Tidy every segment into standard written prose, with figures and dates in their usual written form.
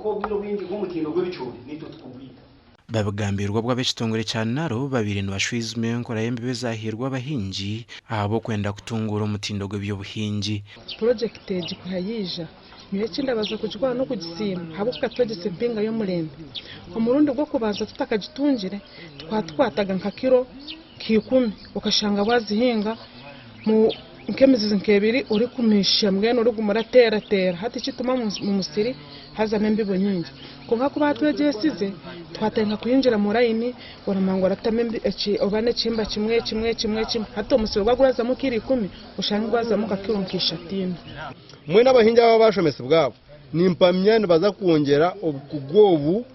Obwire obwingi nk'omutindo gw'ebicoori naitwe tukugwita. Babigambirwe obwo ab'ekitongore kya NARO babaire nibashwijuma enkora y'embibo ezahairwe abahingi ahabw'okwenda kutunguura omutindo gw'eby'obuhingi. Purojekiti egi ku yaija, nyowe eki ndabaasa kugikora n'okugisiima ahabw'okuba ekatwegyesa empinga y'omurembe. Omurundi gw'okubanza tutakagitungire, tukaba tukwataga nka kiro nka ikumi okashanga waazihinga nk'emizizi nk'ebiri orikumisha mbwenu orikuguma orateerateera hati kituma omu musiri hazamu embibo nyingi. Kwonka ku baatwegyesize twatandika kuhingira mu layini oramanya ngu oratamu oba n'ekihimba kimwe kimwe kimwe kimwe hati omusiri gwaba gurazamu kiro ikumi oshange gwazamu nka kiro nka ishatu ina. Mbwenu abahingi aba abashomesibwa abo nimpamya nibaza kwongyera obukugu obu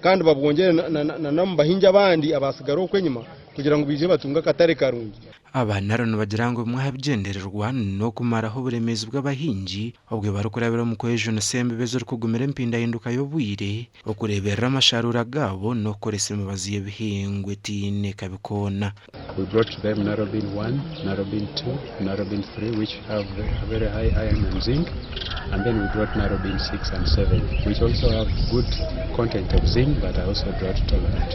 kandi babwongyere na n'omu bahingi abandi abaatsigara okwo enyima kugira ngu baije batunge akatare karungi. Aba NARO nibagira ngu bimwe aha bigyendererwa n'okumaraho oburemeezi bw'abahingi obwe barikurabira omu kwejunisa embibo ezirikugumira empindahinduka y'obwire, okureeberera amasharuura gaabo n'okukoresa emibazi y'ebihingwa etaine kabi koona. We brought them Narrowbean 1, Narrowbean 2, Narrowbean 3, which have very high iron and zinc, and then we brought Narrowbean 6 and 7, which also have good content of zinc but are also drought tolerant.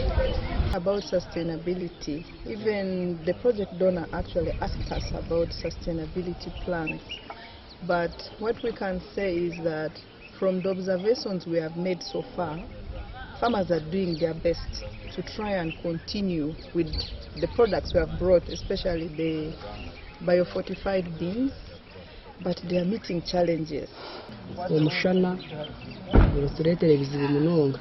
About sustainability, even the project donor actually asked us about sustainability plans. But what we can say is that from the observations we have made so far, farmers are doing their best to try and continue with the products we have brought, especially the biofortified beans, but they are meeting challenges. Omushana nigutureetera ebizibu munonga.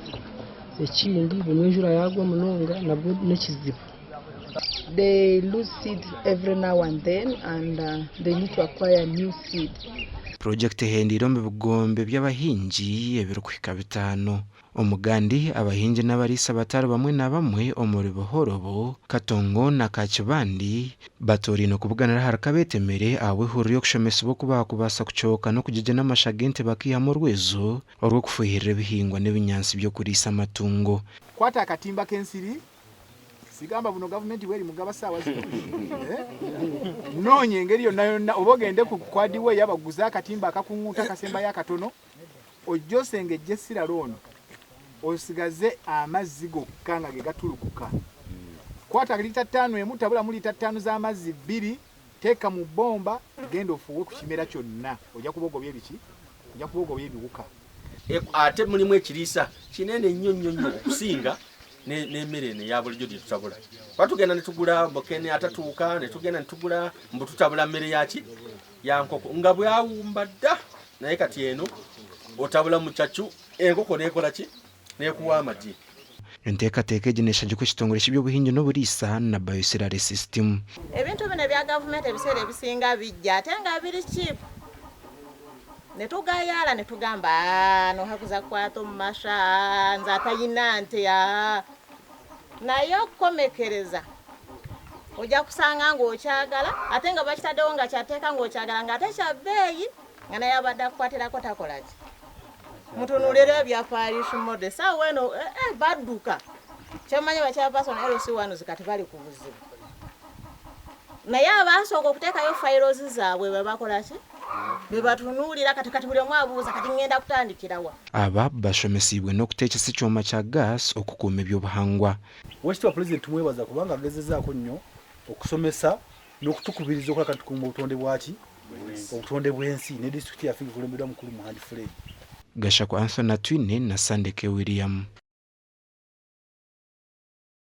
Ekindi bumwe enjura yaagwa munonga nabwo n'ekizibu. They lose seed every now and then and they need to acquire new seed. Purojekiti ehendeire omu bigombe by'abahingi ebirikuhika bitaano. Omugandi abahingi n'abariisa batari bamwe na bamwe omuri Buhorobo, Katongo na Kakibandi batooraine kubuganira ahari Kabetemere ahabw'eihuriro ry'okushomesibwa oku baakubaasa kucooka n'okugyegyena amasha g'ente bakaihamu orwezo orw'okufuhirira ebihingwa n'ebinyaatsi by'okuriisa amatungo. Kwata akatimba k'ensiri, sigamba buno gavumenti bweri mugaba saawa zino. Eh? Noonya engeri yonna yonna oba ogende ku kwadiwe yabaguze akatimba akakuŋŋunta akasembayo akatono ojje osengejje essirala ono osigaze amazzi gokka nga ge gatulukuka. Kwata liita ttaano emu tabulamu liita ttaano z'amazzi bbiri teeka mu bbomba genda ofuuwe ku kimera kyonna ojja kuba ogobye biki? Ojja kuba ogobye ebiwuka. Ate mulimu ekiriisa kinene nnyo nnyo nnyo okusinga n'emmere eno eya bulijjo gye tutabula. Kuba tugenda ne tugula mukene atatuuka ne tugenda ne tugula mbu tutabula mmere yaki ya nkoko nga bwawumba dda, naye kati eno otabula mucacu enkoko neekola ki neekuwa amagi. Enteekateeka egi neeshagikwa ekitongore ky'eby'obuhingi n'oburiisa na Bioslurry System. Ebintu bino ebya gavumenti ebiseera ebisinga bijja ate nga biri cheap ne tugayaala ne tugamba aah nohakuza kukwata omu masha aah nze atayina nte aah naye okukomekereza ojja kusanga ng'okyagala ate nga bakitaddewo nga kyateeka ng'okyagala ng'ate kya bbeeyi nga naye abadde akukwatirako takola ki mutunuulire ebya parish model essaawa eno eh, eh, badduka kyemanyi bachairperson LC ones kati bali ku buzibu naye abaasooka okuteekayo files zaabwe bwe bakola ki bwe batunuulira kati kati buli omu abuuza kati ŋŋenda kutandikirawa. Aba bashomesiibwe n'okuteekyesa ekyoma kya gas okukuuma eby'obuhangwa. Owekitiibwa Pulezidenti tumwebaza kubanga agezezaako nnyo okusomesa n'okutukubiriza okulaba nti tukuuma obutonde bwaki obutonde bw'ensi ne disitulikiti yaffe ng'ekulembeddwa mukulu Muhangi Fred. Gashakwa Anthony Atwine na Sandeke William.